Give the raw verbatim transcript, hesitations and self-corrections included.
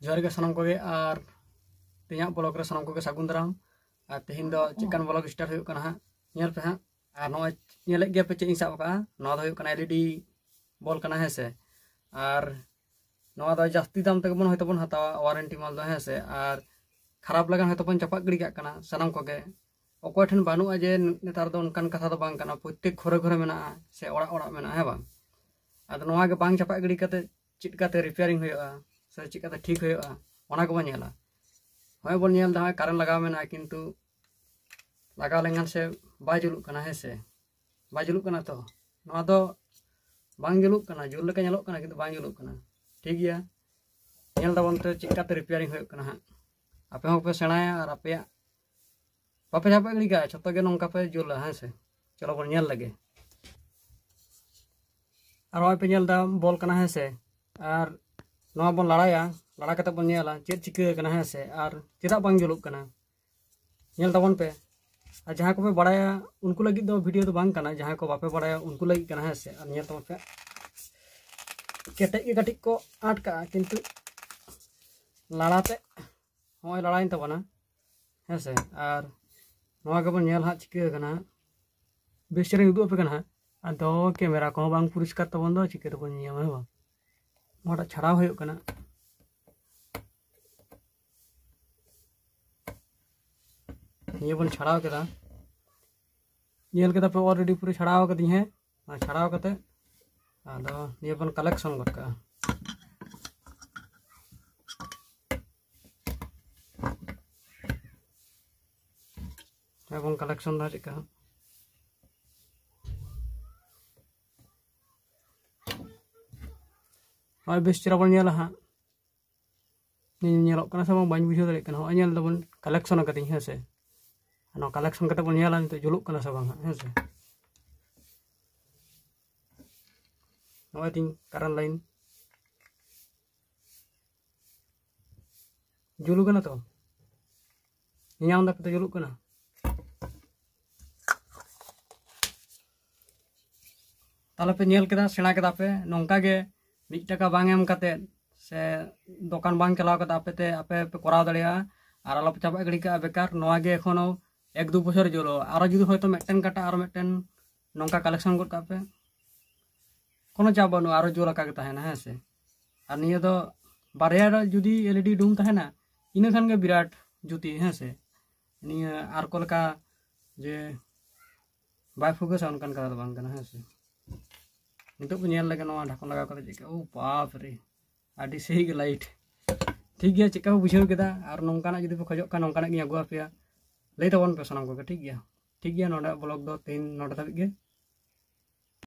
ᱡᱚᱦᱟᱨ ᱜᱮ ᱥᱟᱱᱟᱢ ᱠᱚᱜᱮ, ᱟᱨ ᱛᱮᱦᱮᱧᱟᱜ ᱵᱞᱚᱜ ᱨᱮ ᱥᱟᱱᱟᱢ ᱠᱚᱜᱮ ᱥᱟᱹᱜᱩᱱ ᱫᱟᱨᱟᱢ᱾ ᱟᱨ ᱛᱮᱦᱮᱧ ᱫᱚ ᱪᱮᱫ ᱞᱮᱠᱟᱱ ᱵᱞᱚᱜ ᱥᱴᱟᱨᱴ ᱦᱩᱭᱩᱜ ᱠᱟᱱᱟ ᱦᱟᱸᱜ, ᱧᱮᱞ ᱯᱮ ᱦᱟᱸᱜ᱾ ᱟᱨ ᱱᱚᱜᱼᱚᱭ ᱧᱮᱞᱮᱫ ᱜᱮᱭᱟ ᱯᱮ ᱪᱮᱫ ᱤᱧ ᱥᱟᱵ ᱟᱠᱟᱫᱼᱟ, ᱱᱚᱣᱟ ᱫᱚ ᱦᱩᱭᱩᱜ ᱠᱟᱱᱟ ᱮᱞ ᱤ ᱰᱤ ᱵᱚᱞ ᱠᱟᱱᱟ, ᱦᱮᱸ ᱥᱮ᱾ ᱟᱨ ᱱᱚᱣᱟ ᱫᱚ ᱡᱟᱹᱥᱛᱤ ᱫᱟᱢ ᱛᱮᱜᱮ ᱵᱚᱱ ᱦᱚᱭᱛᱳ ᱵᱚᱱ ᱦᱟᱛᱟᱣᱟ, ᱳᱣᱟᱨᱮᱱᱴᱤ ᱢᱟᱞ ᱫᱚ, ᱦᱮᱸ ᱥᱮ᱾ ᱟᱨ ᱠᱷᱟᱨᱟᱯ ᱞᱮᱠᱷᱟᱱ ᱦᱚᱭᱛᱳ ᱵᱚᱱ ᱪᱟᱯᱟᱫ ᱜᱤᱰᱤ ᱠᱟᱜ ᱠᱟᱱᱟ ᱥᱟᱱᱟᱢ ᱠᱚᱜᱮ᱾ ᱚᱠᱚᱭ ᱴᱷᱮᱱ ᱵᱟᱹᱱᱩᱜᱼᱟ ᱡᱮ ᱱᱮᱛᱟᱨ ᱫᱚ ᱚᱱᱠᱟᱱ ᱠᱟᱛᱷᱟ ᱫᱚ ᱵᱟᱝ ᱠᱟᱱᱟ, ᱯᱨᱚᱛᱛᱮᱠ ᱜᱷᱚᱨᱮ ᱜᱷᱚᱨᱮ ᱢᱮᱱᱟᱜᱼᱟ ᱥᱮ ᱚᱲᱟᱜ ᱚᱲᱟᱜ ᱢᱮᱱᱟᱜᱼᱟ, ᱦᱮᱸ ᱵᱟᱝ? ᱟᱫᱚ ᱱᱚᱣᱟ ᱜᱮ ᱵᱟᱝ ᱪᱟᱯᱟᱫ ᱜᱤᱰᱤ ᱠᱟᱛᱮ ᱪᱮᱫ ᱠᱟᱛᱮ ᱨᱤᱯᱮᱭᱟᱨᱤᱝ ᱦᱩᱭᱩᱜᱼᱟ ᱥᱮ ᱪᱮᱫ ᱠᱟᱛᱮ ᱴᱷᱤᱠ ᱦᱩᱭᱩᱜᱼᱟ, ᱚᱱᱟ ᱠᱚᱵᱚᱱ ᱧᱮᱞᱟ᱾ ᱱᱚᱜᱼᱚᱭ ᱵᱚᱱ ᱧᱮᱞ ᱮᱫᱟ, ᱱᱚᱜᱼᱚᱭ ᱠᱟᱨᱮᱱᱴ ᱞᱟᱜᱟᱣ ᱢᱮᱱᱟᱜᱼᱟ, ᱠᱤᱱᱛᱩ ᱞᱟᱜᱟᱣ ᱞᱮᱱᱠᱷᱟᱱ ᱥᱮ ᱵᱟᱭ ᱡᱩᱞᱩᱜ ᱠᱟᱱᱟ, ᱦᱮᱸ ᱥᱮ? ᱵᱟᱭ ᱡᱩᱞᱩᱜ ᱠᱟᱱᱟ ᱛᱚ, ᱱᱚᱣᱟ ᱫᱚ ᱵᱟᱝ ᱡᱩᱞᱩᱜ ᱠᱟᱱᱟ, ᱡᱩᱞ ᱞᱮᱠᱟ ᱧᱮᱞᱚᱜ ᱠᱟᱱᱟ ᱠᱤᱱᱛᱩ ᱵᱟᱝ ᱡᱩᱞᱩᱜ ᱠᱟᱱᱟ᱾ ᱴᱷᱤᱠ ᱜᱮᱭᱟ, ᱧᱮᱞ ᱛᱟᱵᱚᱱ ᱛᱚ ᱪᱮᱫ ᱠᱟᱛᱮ ᱨᱤᱯᱮᱭᱟᱨᱤᱝ ᱦᱩᱭᱩᱜ ᱠᱟᱱᱟ ᱦᱟᱸᱜ᱾ ᱟᱯᱮ ᱦᱚᱸᱯᱮ ᱥᱮᱬᱟᱭᱟ ᱟᱨ ᱟᱯᱮᱭᱟᱜ ᱵᱟᱯᱮ ᱪᱟᱯᱟᱫ ᱜᱤᱰᱤ ᱠᱟᱜᱼᱟ, ᱡᱷᱚᱛᱚ ᱜᱮ ᱱᱚᱝᱠᱟ ᱯᱮ ᱡᱩᱞᱟ, ᱦᱮᱸ ᱥᱮ? ᱪᱚᱞᱚ ᱵᱚᱱ ᱧᱮᱞ ᱞᱮᱜᱮ᱾ ᱟᱨ ᱱᱚᱜᱼᱚᱭ ᱯᱮ ᱧᱮᱞ ᱮᱫᱟ ᱵᱚᱞ ᱠᱟᱱᱟ, ᱦᱮᱸ ᱥᱮ? ᱟᱨ ᱱᱚᱣᱟ ᱵᱚᱱ ᱞᱟᱲᱟᱭᱟ, ᱞᱟᱲᱟ ᱠᱟᱛᱮ ᱵᱚᱱ ᱧᱮᱞᱟ ᱪᱮᱫ ᱪᱤᱠᱟᱹ ᱟᱠᱟᱱᱟ, ᱦᱮᱸ ᱥᱮ? ᱟᱨ ᱪᱮᱫᱟᱜ ᱵᱟᱝ ᱡᱩᱞᱩᱜ ᱠᱟᱱᱟ, ᱧᱮᱞ ᱛᱟᱵᱚᱱ ᱯᱮ᱾ ᱟᱨ ᱡᱟᱦᱟᱸᱭ ᱠᱚᱯᱮ ᱵᱟᱲᱟᱭᱟ ᱩᱱᱠᱩ ᱞᱟᱹᱜᱤᱫ ᱫᱚ ᱵᱷᱤᱰᱤᱭᱳ ᱫᱚ ᱵᱟᱝ ᱠᱟᱱᱟ, ᱡᱟᱦᱟᱸᱭ ᱠᱚ ᱵᱟᱯᱮ ᱵᱟᱲᱟᱭᱟ ᱩᱱᱠᱩ ᱞᱟᱹᱜᱤᱫ ᱠᱟᱱᱟ, ᱦᱮᱸ ᱥᱮ? ᱟᱨ ᱧᱮᱞ ᱛᱟᱵᱚᱱ ᱯᱮ, ᱠᱮᱴᱮᱡ ᱜᱮ ᱠᱟᱹᱴᱤᱡ ᱠᱚ ᱟᱸᱴ ᱠᱟᱜᱼᱟ, ᱠᱤᱱᱛᱩ ᱞᱟᱲᱟᱛᱮ ᱱᱚᱜᱼᱚᱭ ᱞᱟᱲᱟᱭᱮᱱ ᱛᱟᱵᱚᱱᱟ, ᱦᱮᱸ ᱥᱮ? ᱟᱨ ᱱᱚᱣᱟ ᱜᱮᱵᱚᱱ ᱧᱮᱞ ᱦᱟᱸᱜ ᱪᱤᱠᱟᱹ ᱟᱠᱟᱱᱟ, ᱵᱮᱥ ᱪᱮᱦᱨᱟᱧ ᱩᱫᱩᱜ ᱟᱯᱮ ᱠᱟᱱᱟ ᱦᱟᱸᱜ᱾ ᱟᱫᱚ ᱠᱮᱢᱮᱨᱟ ᱠᱚᱦᱚᱸ ᱵᱟᱝ ᱯᱚᱨᱤᱥᱠᱟᱨ ᱛᱟᱵᱚᱱ ᱫᱚ, ᱪᱤᱠᱟᱹ ᱛᱮᱵᱚᱱ ᱧᱮᱧᱟᱢᱟ, ᱦᱮᱸ ᱵᱟᱝ? ᱱᱚᱣᱟᱴᱟᱜ ᱪᱷᱟᱲᱟᱣ ᱦᱩᱭᱩᱜ ᱠᱟᱱᱟ᱾ ᱱᱤᱭᱟᱹ ᱵᱚᱱ ᱪᱷᱟᱲᱟᱣ ᱠᱮᱫᱟ, ᱧᱮᱞ ᱠᱮᱫᱟ ᱯᱮ already ᱯᱩᱨᱟᱹ ᱪᱷᱟᱲᱟᱣ ᱠᱟᱫᱤᱧ, ᱦᱮᱸ᱾ ᱚᱱᱟ ᱪᱷᱟᱲᱟᱣ ᱠᱟᱛᱮ ᱟᱫᱚ ᱱᱤᱭᱟᱹ ᱵᱚᱱ ᱠᱟᱞᱮᱠᱥᱚᱱ ᱜᱚᱫ ᱠᱟᱜᱼᱟ᱾ ᱱᱤᱭᱟᱹ ᱵᱚᱱ ᱠᱟᱞᱮᱠᱥᱚᱱ ᱫᱟ ᱪᱮᱫᱠᱟ ᱦᱟᱸᱜ᱾ ᱱᱚᱜᱼᱚᱭ ᱵᱮᱥ ᱪᱮᱦᱨᱟ ᱵᱚᱱ ᱧᱮᱞᱟ ᱦᱟᱸᱜ᱾ ᱱᱤᱭᱟᱹ ᱧᱮᱞᱚᱜ ᱠᱟᱱᱟ ᱥᱮ ᱵᱟᱝ, ᱵᱟᱹᱧ ᱵᱩᱡᱷᱟᱹᱣ ᱫᱟᱲᱮᱭᱟᱜ ᱠᱟᱱᱟ᱾ ᱱᱚᱜᱼᱚᱭ ᱧᱮᱞ ᱫᱟᱵᱚᱱ ᱠᱟᱞᱮᱠᱥᱚᱱ ᱟᱠᱟᱫᱤᱧ, ᱦᱮᱸ ᱥᱮ᱾ ᱱᱚᱣᱟ ᱠᱟᱞᱮᱠᱥᱚᱱ ᱠᱟᱛᱮ ᱵᱚᱱ ᱧᱮᱞᱟ ᱱᱤᱛᱚᱜ ᱡᱩᱞᱩᱜ ᱠᱟᱱᱟ ᱥᱮ ᱵᱟᱝ ᱦᱟᱸᱜ, ᱦᱮᱸ ᱥᱮ᱾ ᱱᱚᱜᱼᱚᱭ ᱛᱤᱧ ᱠᱟᱨᱮᱱᱴ ᱞᱟᱭᱤᱱ ᱡᱩᱞᱩᱜ ᱠᱟᱱᱟ ᱛᱚ, ᱧᱮᱧᱟᱢ ᱫᱟᱯᱮ ᱛᱚ ᱡᱩᱞᱩᱜ ᱠᱟᱱᱟ᱾ ᱛᱟᱦᱞᱮ ᱯᱮ ᱧᱮᱞ ᱠᱮᱫᱟ, ᱥᱮᱬᱟ ᱠᱮᱫᱟ ᱯᱮ᱾ ᱱᱚᱝᱠᱟ ᱜᱮ ᱢᱤᱫ ᱴᱟᱠᱟ ᱵᱟᱝ ᱮᱢ ᱠᱟᱛᱮ ᱥᱮ ᱫᱚᱠᱟᱱ ᱵᱟᱝ ᱪᱟᱞᱟᱣ ᱠᱟᱛᱮ ᱟᱯᱮ ᱛᱮ ᱟᱯᱮ ᱯᱮ ᱠᱚᱨᱟᱣ ᱫᱟᱲᱮᱭᱟᱜᱼᱟ᱾ ᱟᱨ ᱟᱞᱚᱯᱮ ᱪᱟᱵᱟᱜ ᱜᱤᱰᱤ ᱠᱟᱜᱼᱟ ᱵᱮᱠᱟᱨ᱾ ᱱᱚᱣᱟ ᱜᱮ ᱮᱠᱷᱚᱱᱳ ᱮᱠ ᱫᱩ ᱵᱚᱪᱷᱚᱨ ᱡᱩᱞᱩᱜᱼᱟ᱾ ᱟᱨᱚ ᱡᱩᱫᱤ ᱦᱚᱭᱛᱳ ᱢᱤᱫᱴᱮᱱ ᱠᱟᱴᱟ ᱟᱨᱚ ᱢᱤᱫᱴᱮᱱ ᱱᱚᱝᱠᱟ ᱠᱟᱞᱮᱠᱥᱚᱱ ᱜᱚᱫ ᱠᱟᱜ ᱯᱮ, ᱠᱳᱱᱳ ᱪᱟᱯ ᱵᱟᱹᱱᱩᱜᱼᱟ, ᱟᱨᱚ ᱡᱩᱞ ᱟᱠᱟ ᱜᱮ ᱛᱟᱦᱮᱱᱟ᱾ ᱦᱮᱸ ᱥᱮ, ᱟᱨ ᱱᱤᱭᱟᱹ ᱫᱚ ᱵᱟᱨᱭᱟ ᱡᱩᱫᱤ ᱮᱞ ᱤ ᱰᱤ ᱰᱩᱢ ᱛᱟᱦᱮᱱᱟ, ᱤᱱᱟᱹ ᱠᱷᱟᱱ ᱜᱮ ᱵᱤᱨᱟᱴ ᱡᱩᱛᱤ᱾ ᱦᱮᱸ ᱥᱮ, ᱱᱤᱭᱟᱹ ᱟᱨ ᱠᱚ ᱞᱮᱠᱟ ᱡᱮ ᱵᱟᱭ ᱯᱷᱳᱠᱟᱥᱟ ᱚᱱᱠᱟᱱ ᱠᱟᱛᱷᱟ ᱫᱚ ᱵᱟᱝ ᱠᱟᱱᱟ᱾ ᱦᱮᱸ ᱥᱮ, ᱱᱤᱛᱚᱜ ᱵᱚ ᱧᱮᱞ ᱞᱮᱜᱮ ᱱᱚᱣᱟ ᱰᱷᱟᱠᱚᱱ ᱞᱟᱜᱟᱣ ᱠᱟᱛᱮ ᱪᱮᱫ ᱞᱮᱠᱟ᱾ ᱳ ᱵᱟᱯ ᱨᱮ, ᱟᱹᱰᱤ ᱥᱟᱹᱦᱤ ᱜᱮ ᱞᱟᱭᱤᱴ᱾ ᱴᱷᱤᱠ ᱜᱮᱭᱟ, ᱪᱮᱫ ᱞᱮᱠᱟ ᱯᱮ ᱵᱩᱡᱷᱟᱹᱣ ᱠᱮᱫᱟ? ᱟᱨ ᱱᱚᱝᱠᱟᱱᱟᱜ ᱡᱩᱫᱤ ᱯᱮ ᱠᱷᱚᱡᱚᱜ ᱠᱷᱟᱱ ᱱᱚᱝᱠᱟᱱᱟᱜ ᱜᱤᱧ ᱟᱹᱜᱩ ᱟᱯᱮᱭᱟ, ᱞᱟᱹᱭ ᱛᱟᱵᱚᱱ ᱯᱮ ᱥᱟᱱᱟᱢ ᱠᱚᱜᱮ᱾ ᱴᱷᱤᱠ ᱜᱮᱭᱟ, ᱴᱷᱤᱠ ᱜᱮᱭᱟ, ᱱᱚᱰᱮ ᱵᱞᱚᱜ ᱫᱚ ᱛᱮᱦᱮᱧ ᱱᱚᱰᱮ ᱫᱷᱟᱹᱵᱤᱡ ᱜᱮ᱾